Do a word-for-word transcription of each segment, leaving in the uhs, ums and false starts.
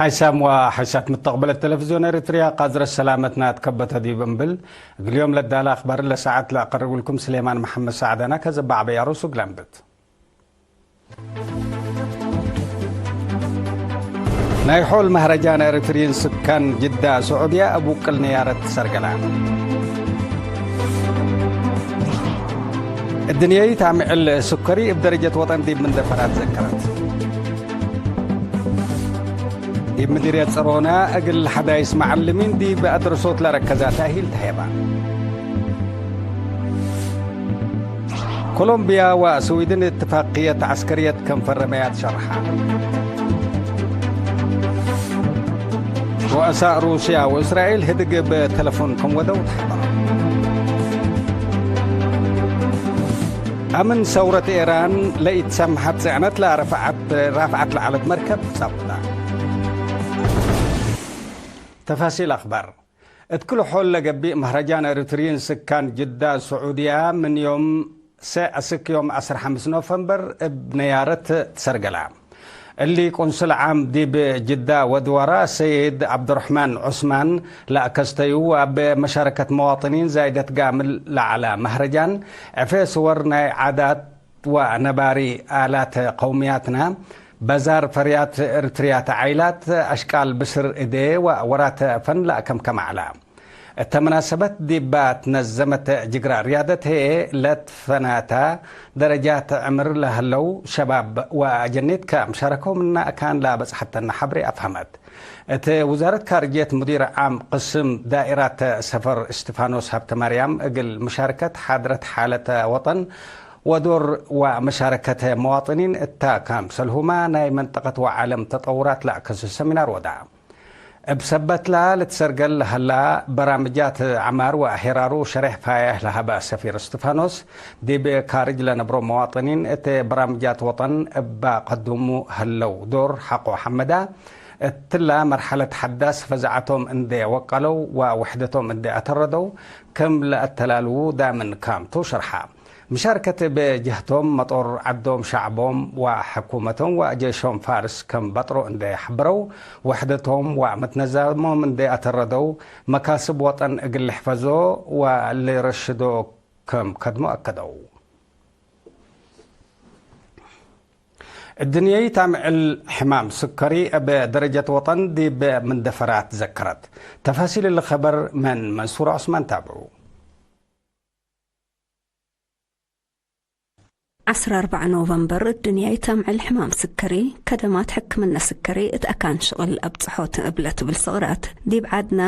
ሓይሳም ወሓይሳት ምተቅበለት ተለፍዝዮን ኤሪትርያ፣ ቃዝረት ሰላመትና ትከበተ ዲብ እምብል፣ እግል ዮም ለዳለ አክባር ለሰዓት ለአቀርብልኩም ስሌማን መሐመድ ሰዕዳና። ከዘ በዐበይ አሩስ እግል አንብት። ናይ ሖል መህረጃን ኤሪትርይን ስካን ጅዳ፣ ስዑድያ እብ ውቅል ነያረት ትሰርገላ። እድንያይት አምዕል ሱከሪ እብ ደረጀት ወጠን ዲብ መንደፈራት ዘከረት። ዲብ ምዲርየት ጸሮና እግል ሐዳይስ መዐልሚን ዲብ አድረሶት ለረከዛ ተእሂል ተሄባ። ኮሎምብያ ወስዊድን እትፋቅየት ዐስከርየት ከም ፈረመያ ትሸርሐ። ሩአሳእ ሩስያ ወእስራኤል ህድግ እብ ተለፎን ክም ወደው ተሐበረ። አምን ሰውረት ኤራን ለኢትሰምሐት ጽዕነት ለአረፍዐት ራፍዐት ለዐለት መርከብ ጸብጠ። ተፋሲል አክባር። እት ክል ሖል ለገቢእ መህረጃን ኤሪትርይን ስካን ጅዳ፣ ስዑድያ፣ ምን ዮም ሰዕ እስክ ዮም ዐስር ሐምስ ኖቨምበር እብ ነያረት ትሰርገላ። እሊ ቁንስል ዓም ዲብ ጅዳ ወድዋራ ሰይድ ዐብዱርሕማን ዑስማን ለአከስተዩ፣ ወእብ መሻረከት መዋጥኒን ዛይደት ጋምል ለዐለ መህረጃን፣ ዕፌ ስወር ናይ ዓዳት ወነባሪ አላት ቀውምያትና፣ በዛር ፈርያት ኤሪትርያት፣ ዓይላት፣ አሽቃል ብስር እዴ ወወራት ፈን ለአከምከመ ዐለ። እተ መናሰበት ዲባ ትነዘመት ጅግረ ርያደት ህዬ ለትፈናተ ደረጃት ዕምር ለህለው ሸባብ ወአጀኒት ከአምሻረከው ምነ አካን ለበጽሐተነ ሐብሬ አፍሀመት። እት ውዛረት ካርጅየት ሙዲር ዓም ቅስም ዳኢራት ሰፈር እስቲፋኖስ ሀብተማርያም እግል ሙሻርከት ሓድረት ሓለት ወጠን ወዶር ወመሻረከት መዋጥኒን እታ ካምሰልሁመ ናይ መንጠቀት ወዓለም ተጠውራት ለአከሱ ሰሚናር ወዳ። እብ ሰበትላ ልትሰርገል ለሀላ በራምጃት ዐማር ወአሄራሩ ሸሬሕ ፋየሕ ለሀበ ሰፊር እስቲፋኖስ፣ ዲብ ካርጅ ለነብሮ መዋጥኒን እት በራምጃት ወጠን እበ ቀዱሙ ህለው ዶር ሐቆ ሐመዳ፣ እትላ መርሐለት ሐዳስ ፈዛዐቶም እንዴ ወቀለው ወውሕደቶም እንዴ አተረደው ክም ለአተላልዉ ዳምን ካምቱ ሸርሐ። ምሻርከት እብ ጀህቶም መጦር ዐዶም ሸዕቦም ወሕኩመቶም ወአጄሾም ፋርስ ክም በጥሮ እንዴ ሐበረው፣ ወሕደቶም ወመትነዛሞም እንዴ አተረደው፣ መካስብ ወጠን እግል ልሕፈዞ ወልረሽዶ ክም ከድሞ አከደው። እድንያይት አምዕል ሕማም ስከሪ እብ ደረጀት ወጠን ዲብ መንደፈራት ዘከረት። ተፋሲል እሊ ኸበር ምን መንሱር ዑስማን ታብዑ። ዐስራ አርበዕ ኖቨምበር፣ እድንያይት አምዕል ሕማም ስከሪ፣ ከደማት ሕክምነ ስከሪ እት አካን ሽቅል አብጽሖት እብለ ትብል ሰቅራት፣ ዲብ ዐድነ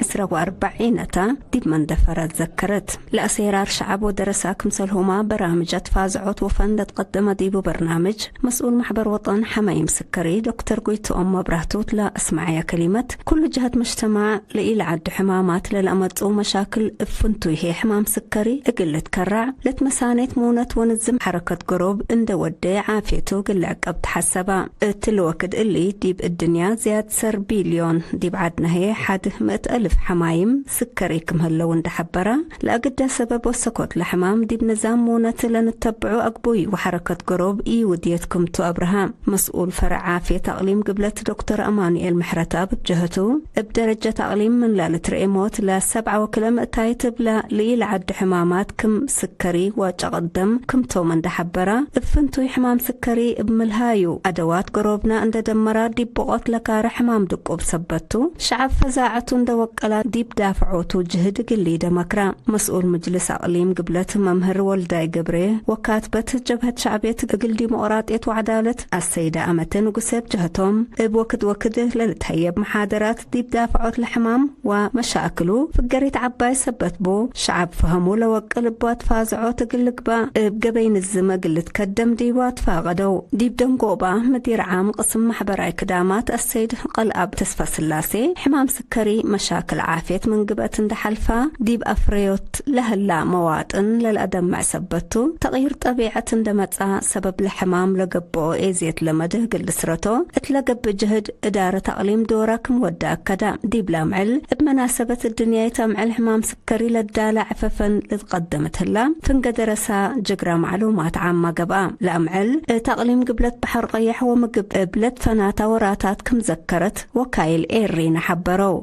ዕስረ ወአርበዕ ዒነታ ዲብ መንደፈራት ዘከረት። ለአሴራር ሸዐብ ወደረሳ ክምሰልሁማ በራምጅ አትፋዝዖት ወፈን ለትቀደመ ዲቡ በርናምጅ፣ መስኡል መሕበር ወጠን ሐማይም ስከሪ ዶክተር ጎይትኦም መብራህቱ ለአስመዐየ ከሊመት፣ ኩሉ ጀሀት መጅተማዕ ለኢለዐዱ ሕማማት ለለአመጽኡ መሻክል እብ ፍንቱይ ህዬ ሕማም ስከሪ እግል ልትከራዕ፣ ለትመሳኔት ሙነት ወንዝም ሐረከት ገሮብ እንዴ ወዴ ዓፍየቱ እግል ልዕቀብ ተሐሰበ። እትሊ ወክድ እሊ ዲብ እድንያ ዝያድ ሰር ቢልዮን፣ ዲብ ዐድነ ህዬ ሐድ ምእት አልፍ ሐማይም ስከሪ ክም ህለው እንዴ ሐበረ፣ ለአግደ ሰበብ ወሰኮት ለሕማም ዲብ ንዛም ሙነት ለንተብዑ አግቡይ ወሐረከት ገሮብ ኢውድየት ክምቱ አብርሀ። መስኡል ፈረዕ ዓፍየት አቅሊም ግብለት ዶክተር አማኑኤል ምሕረተአብ እብ ጀህቱ፣ እብ ደረጀት አቅሊም ምን ለልትርኤ ሞት ለሰብዓ ወክለ ምእታይት እብለ ለኢለዐዱ ሕማማት ክም ስከሪ ወጨቅት ደም ክምቶም እንዴ ሐበረ፣ እብ ፍንቱይ ሕማም ስከሪ እብ ምልሃዩ አደዋት ገሮብነ እንዴ ደመራ ዲብ ብቆት ለካረ ሕማም ድቁብ ሰበት ቱ፣ ሸዐብ ፈዛዐቱ እንዴ ወቀላ ዲብ ዳፍዖቱ ጅህድ እግል ሊደ መክረ። መስኡል ምጅልስ አቅሊም ግብለት መምህር ወልዳይ ገብሬ ወካትበት ጀብሀት ሸዕብየት እግል ዲሞቅራጥየት ወዐዳለት አሰይደ አመተ ንጉሴ እብ ጀህቶም፣ እብ ወክድ ወክድ ለልትሀየብ መሓደራት ዲብ ዳፍዖት ለሕማም ወመሻእክሉ ፍገሪት ዐባይ ሰበት ቡ፣ ሸዐብ ፈሀሙ ለወቅል እቡ አትፋዝዖት እግል ልግባእ እብ ገበይ ንዝም እግል ልትከደም ዲቡ አትፋቀደው። ዲብ ደንጎባ ምዲር ዓም ቅስም ማሕበራይ ክዳማት አሰይድ ቀልአብ ተስፋስላሴ፣ ሕማም ስከሪ መሻክል ዓፍየት ምን ግብአት እንዴ ሐልፋ፣ ዲብ አፍረዮት ለህላ መዋጥን ለልአደምዕ ሰበት ቱ፣ ተቅዩር ጠቢዐት እንዴ መጽአ ሰበብ ለሕማም ለገብኦ ኤዝየት ለመድህ እግል ልስረቶ እት ለገብእ ጅህድ፣ እዳረት አቅሊም ዶራ ክም ወደ አከደ። ዲብ ለአምዕል፣ እብ መናሰበት እድንያይት አምዕል ሕማም ስከሪ ለዳለ ዕፈፈን ልትቀደመት ህላ፣ ፍንገ ደረሳ ጅግረ ማዕሉማት ተዓማ ገብአ። ለአምዕል እት አቅሊም ግብለት በሐር ቀየሕ ወምግብ እብ ለትፈናታ ወራታት ክም ዘከረት ወካይል ኤሪና ሐበረው።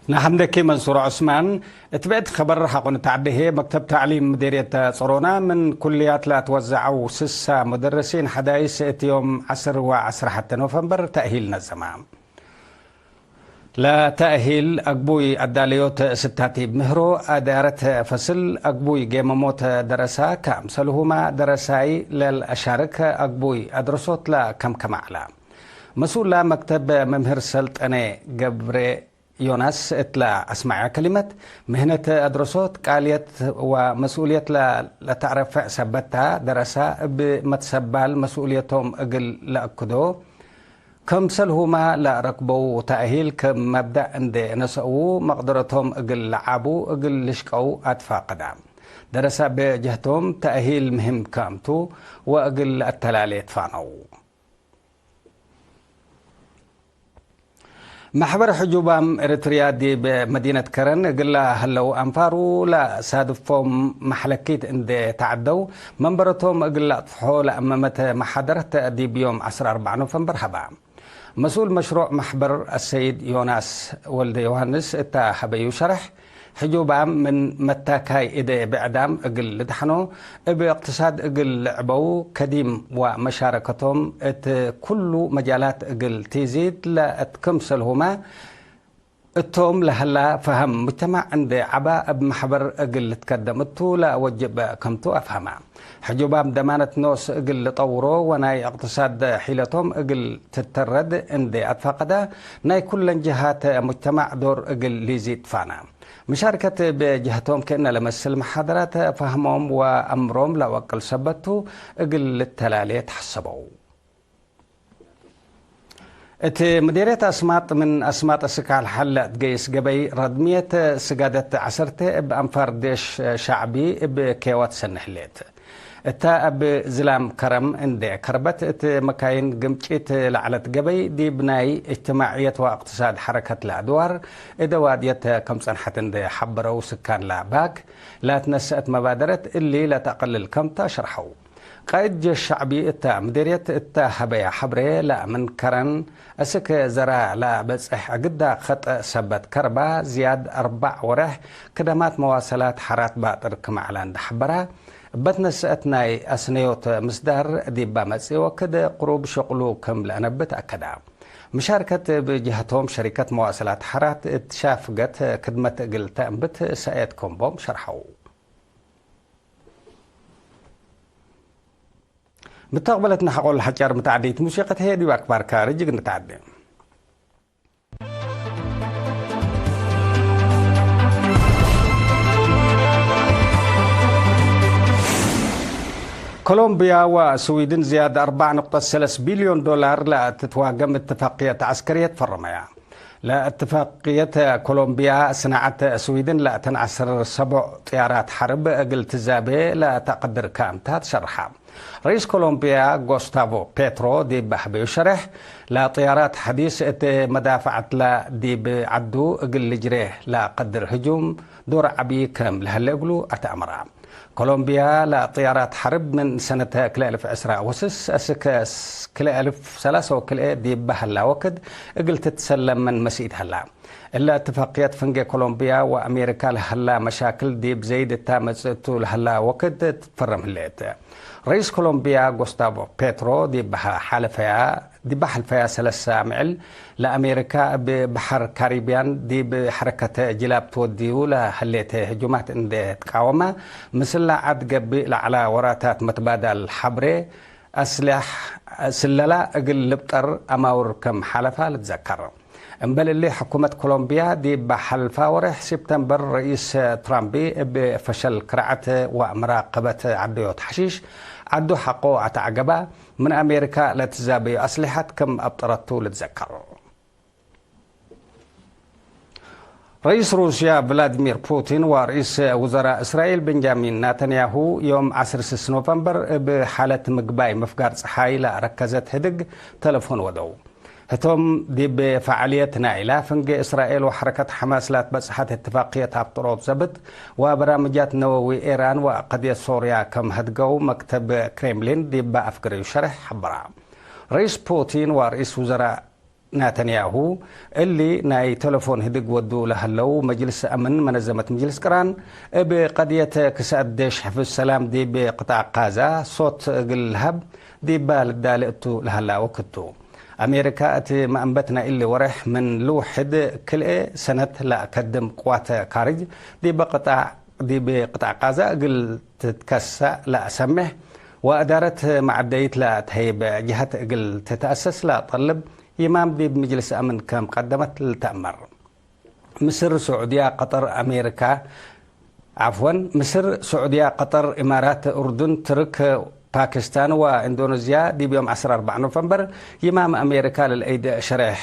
ነሐምደኪ መንሱር ዑስማን። እት ብዕድ ከበር ሐቆ ንትዐዴ ህዬ፣ መክተብ ተዕሊም ምዴርየት ጸሮና ምን ኩልያት ለአትወዘዐው ስሳ ሙደርሲን ሐዳይስ እት ዮም ዐስር ወዐስር ሐተ ኖቨምበር ተእሂል ነዘማ። ለተእሂል አግቡይ አዳለዮት ስታቲብ ምህሮ፣ አዳረት ፈስል፣ አግቡይ ጌመሞት ደረሳ፣ ከአምሰልሁመ ደረሳይ ለልአሻርክ አግቡይ አድረሶት ለከምከመ ዐለ። መስኡላ መክተብ መምህር ሰልጠኔ ገብሬ ዮናስ እት ለአስመዐ ከሊመት፣ ምህነት አድረሶት ቃልየት ወመስኡልየት ለ-፣ ለተአረፍዕ ሰበት ተ፣ ደረሳ እብ መትሰባል መስኡልየቶም እግል ለአክዶ፣ ከምሰልሁመ ለረክበው ተእሂል ክም መብደእ እንዴ ነሰእዉ፣ መቅደረቶም እግል ለዓቡ እግል ልሽቀው አትፋቀዳ። ደረሳ እብ ጀህቶም ተእሂል ምህም ክምቱ ወእግል ለአተላሌ ትፋነው። መሕበር ሕጁባም ኤረትርያ ዲብ መዲነት ከረን እግል ለሀለው አንፋሩ ለሳድፎም መሕለኪት እንዴ ተዐደው፣ መንበረቶም እግል ለአጥፍሖ ለአመመት መሓደረት ዲብ ዮም ዐስር አርበዕ ኖቨምበር ሀባ። መስኡል መሽሩዕ መሕበር አሰይድ ዮናስ ወልደ ዮሐንስ እተ ሀበዩ ሸርሕ፣ ሕጁባም ምን መታካይ እዴ ብዕዳም እግል ልድሐኖ፣ እብ እቅትሳድ እግል ልዕበው ከዲም ወመሻረከቶም እት ኩሉ መጃላት እግል ቲዚድ ለእት ክምሰልሁመ፣ እቶም ለሀላ ፈሀም ሙጅተማዕ እንዴ ዐባ እብ መሕበር እግል ልትከደም እቱ ለወጅብ ከምቱ አፍሀመ። ሕጁባም ደማነት ኖስ እግል ልጠውሮ ወናይ እቅትሳድ ሒለቶም እግል ትተረድ እንዴ አትፋቀደ፣ ናይ ኩለን ጀሃት ሙጅተማዕ ዶር እግል ሊዚድ ትፋነ። መሻርከት እብ ጀህቶም ክእነ ለመስል መሓደራት ፈህሞም ወአምሮም ለአወቅል ሰበት ቱ እግል ልተላሌ ተሐሰበው። እት ምዴርየት አስማጥ ምን አስማጥ እስክ ሐልሐል ለአትገይስ ገበይ ረድምየት ስጋደት ዐሰርተ እብ አንፋር ዴሽ ሸዕቢ እብ ኬወት ሰኒ ህሌት። እታ እብ ዝላም ከረም እንዴ ከርበት እት መካይን ግምጪት ለዐለት ገበይ ዲብ ናይ እጅትማዕየት ወእቅትሳድ ሐረከት ለአድዋር እደ ዋድየት ከም ጸንሐት እንዴ ሐበረው ስካን ለባክ ላትነሰአት መባደረት እሊ ለተአቅልል ከምታ ሸርሐው። ቃእድ ጄሽ ሸዕቢ እተ ምዴርየት እተ ሀበያ ሐብሬ ለምን ከረን እስክ ዘራ ለበጽሕ እግዳ ከጠእ ሰበት ከርባ ዝያድ አርበዕ ወሬሕ ክደማት መዋሰላት ሐራት ባጥር ክም ዐለ እንዴ ሐበራ፣ እበ ትነሰአት ናይ አስነዮት ምስዳር ዲባ መጽኢ ወክድ ቅሩብ ሽቅሉ ክም ለአነብት አከዳ። መሻርከት እብ ጀህቶም ሸሪከት መዋሰላት ሐራት እት ሻፍገት ክድመት እግል ተአንብት ሰአየት ክም ቦም ሸርሐው። ምተቅበለት ነሐቆ ለሐጫር ምትዐዲት ሙሲቀት ህዬ ዲብ አክባር ካርጅ እግል ንትዐዴ። ኮሎምብያ ወስዊድን ዝያድ አርበዕ ንቅጠት ሰለስ ቢልዮን ዶላር ለትትዋገም እትፋቅየት ዐስከርየት ፈረመያ። ለእትፋቅየት ኮሎምብያ፣ ስናዐት ስዊድን ለእተን ዐስር ሰቦዕ ጥያራት ሐርብ እግል ትዛቤ ለተቀድር ከአምታት ሸርሐ። ረኢስ ኮሎምብያ ጎስታቮ ፔትሮ ዲብ ሀበዩ ሸሬሕ፣ ለጥያራት ሐዲስ እት መዳፈዐት ለዲብ ዐዱ እግል ልጅሬ ለቀድር ህጁም ዶር ዐቢ ክም ለሀሌ እግሉ አተአምራ። ኮሎምብያ ለጥያራት ሐርብ ምን ሰነት ክልኤ አልፍ ዕስራ ወስስ እስክ ክልኤ አልፍ ሰላሰ ወክልኤ ዲብ በሀላ ወክድ እግል ትትሰለም ምን መስኢት ሀላ። እለ እትፋቅየት ፍንጌ ኮሎምብያ ወአሜሪካ ለሀላ መሻክል ዲብ ዘይድ እታ መጽእቱ ለሀላ ወክድ ትፈረም ህሌት። ረኢስ ኮሎምብያ ጎስታቮ ፔትሮ ዲብ ሐለፈያ ዲብ ሐልፈያ ሰለስ ሳምዕል ለአሜሪካ እብ በሐር ካሪብያን ዲብ ሐረከት ጅላብ ትወድዩ ለሀሌት ህጁማት እንዴ ትቃወመ፣ ምስላ ዐድ ገብእ ለዐላ ወራታት መትባዳል ሐብሬ አስሌሕ ስለላ እግል ልብጠር አማውር ክም ሐለፋ ልትዘከር። እምበል እሊ፣ ሕኩመት ኮሎምብያ ዲብ ሐልፋ ወሬሕ ሲፕተምበር ረኢስ ትራምፕ እብ ፈሸል ክርዐት ወመራቀበት ዐደዮት ሐሺሽ ዐዱ ሐቆ አተዐገባ፣ ምን አሜሪካ ለትዛበዩ አስሌሐት ክም አብጠረቱ ልትዘከር። ረኢስ ሩስያ ቭላድሚር ፑቲን ወረኢስ ውዘራእ እስራኤል ቤንጃሚን ናተንያሁ ዮም ዐስር ስስ ኖቨምበር እብ ሓለት ምግባይ ምፍጋር ጸሓይ ለአረከዘት ህድግ ተለፎን ወደው። እቶም ዲብ ፈዓልየት ናይላ ፍንጌ እስራኤል ወሐረከት ሐማስ ላትበጽሐት እትፋቅየት አፍጥሮት ዘብጥ ወበራምጃት ነወዊ ኤራን ወቀድየት ሶርያ ከም ሀድገው መክተብ ክሬምሊን ዲብ አፍግሪው ሸርሕ ሐበራ። ርኢስ ፑቲን ወርኢስ ውዘራእ ናተንያሁ እሊ ናይ ቴሌፎን ህድግ ወዱ ለሀለው መጅልስ አምን መነዘመት መጅልስ ቅራን እብ ቀድየት ክሰአት ዴሽ ሕፍዝ ሰላም ዲብ ቅጣዕ ቃዛ ሶት እግል ለሀብ ዲባ ልዳሌ እቱ ለሀላ ወክቱ። አሜሪካ እት መአንበት ናይ እሊ ወሬሕ ምን ልውሕድ ክልኤ ሰነት ለአከድም ቅዋት ካርጅ ዲብ ቅጣዕ ዲብ ቅጣዕ ቃዛ እግል ትትከሰእ ለአሰሜሕ ወእዳረት መዐደይት ለአትሀይብ ጀሀት እግል ትትአሰስ ለአጠልብ ይማም ዲብ ምጅልስ አምን ከም ቀደመት ልትአመር። ምስር፣ ስዑድያ፣ ቀጠር፣ አሜሪካ፣ ዓፍወን፣ ምስር፣ ስዑድያ፣ ቀጠር፣ ኢማራት፣ ኡርዱን፣ ትርክ፣ ፓኪስታን ወኢንዶኔዝያ ዲብ ዮም ዐስር አርበዕ ኖቨምበር ይማም አሜሪካ ለልአይድ ሸሬሕ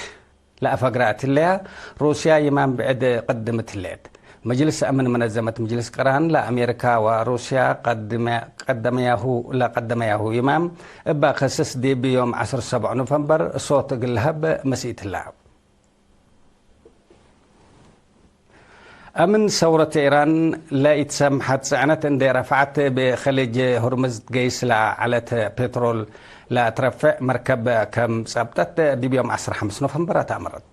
ለአፈግረ እትለያ፣ ሩስያ ይማም ብዕድ ቅድምት ህሌት። መጅልስ አምን መነዘመት ምጅልስ ቅራን ለአሜሪካ ወሩስያ ቀድመ-፣ ቀደመያሁ፣ ለቀደመያሁ ይማም እባ ከስስ ዲብ ዮም ዐስር ሰብዕ ኖቨምበር ሶት እግል ለሀብ መስኢትላ። አምን ሰውረት ኢራን ለኢትሰምሐት ጽዕነት እንዴ ረፍዐት፣ እብ ከሊጅ ሁርምዝ ትገይስ ለዐለት ፔትሮል ለአትረፍዕ መርከብ ከም ጸብጠት ዲብ ዮም ዐስር ሐምስ ኖቨምበር አትአመረት።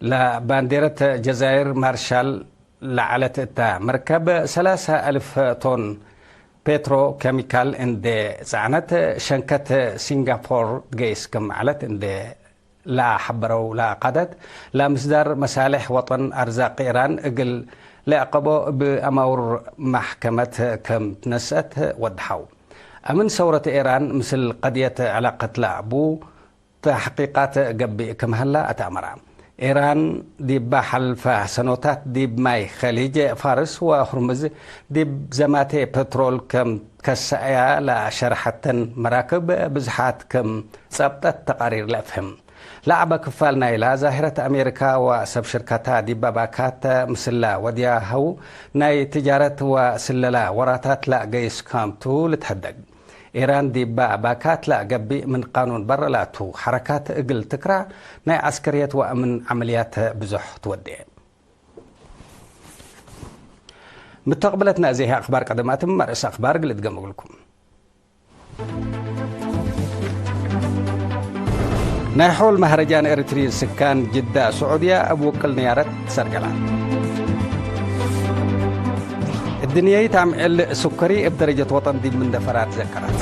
ለባንዴረት ጀዛይር ማርሻል ለዐለት እተ መርከብ ሰላሳ አልፍ ቶን ፔትሮ ኬሚካል እንዴ ጸዕነት፣ ሸንከት ሲንጋፖር ትገይስ ክም ዐለት እንዴ ለሐበረው ለቃደት፣ ለምስዳር መሳሌሕ ወጠን አርዛቅ ኢራን እግል ለአቀቦ እብ አማውር ማሕከመት ከም ትነስአት ወድሐው። አምን ሰውረት ኢራን ምስል ቀድየት ዕላቀት ለአቡ ተሕቂቃት ገብእ ክም ሀላ አትአመራ። ኢራን ዲባ ሐልፈ ሰኖታት ዲብ ማይ ከሊጅ ፋርስ ወሁርምዝ ዲብ ዘማቴ ፔትሮል ከም ከሰአያ ለሸርሐተን መራክብ ብዝሓት ክም ጸብጠት ተቃሪር ለአፍህም። ለዐበ ክፋል ናይላ ዛሂረት አሜሪካ ወሰብ ሽርከታ ዲብ ባካት ምስለ ወድያሀው ናይ ትጃረት ወስለላ ወራታት ለአገይስ ከምቱ ልትሀደግ። ኢራን ዲብ ባካት ለገብእ ምን ቃኑን በረ ላቱ ሐረካት እግል ትክራዕ ናይ ዐስከርየት ወአምን ዐመልያት ብዙሕ ትወዴ። ምተቅብለትና እዜ ህይ አክባር ቀደማትም መርእስ አክባር እግል እድገም እግልኩም። ናይ ሖል መህረጃን ኤሪትሪ ስካን ጅዳ፣ ስዑድያ እብ ውቅል ንያረት ሰርገላ። እድንያይት አምዕል ሱከሪ እብ ደረጀት ወጠን ዲብ ምንደፈራት ዘከራት።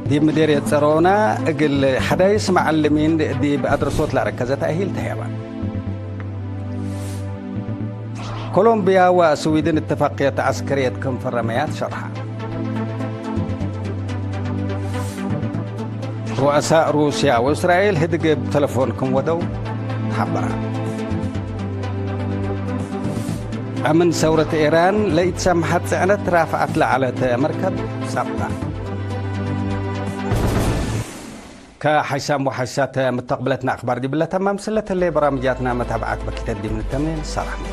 ዲብ ምዴርየት ጸሮና እግል ሐዳይስ መዐልሚን ዲብ አድረሶት ለአረከዘ ተእሂል ተህየበ። ኮሎምብያ ወስዊድን እትፋቅየት ዐስከርየት ክም ፈረመያት ሸርሐ። ሩአሳእ ሩስያ ወእስራኤል ህድግ እብ ተለፎን ክም ወደው ተሐበረ። አምን ሰውረት ኤራን ለኢትሰምሐት ጽዕነት ራፍዐት ለዐለት መርከብ ጸብጣ። ከሐይሳም ወሐይሳት ምተቅብለትና አክባር ዲብለ ተማም ስለተሌ በራምጃትና መታብዓት በኪተት ዲብ ንተምኔን ሰላም።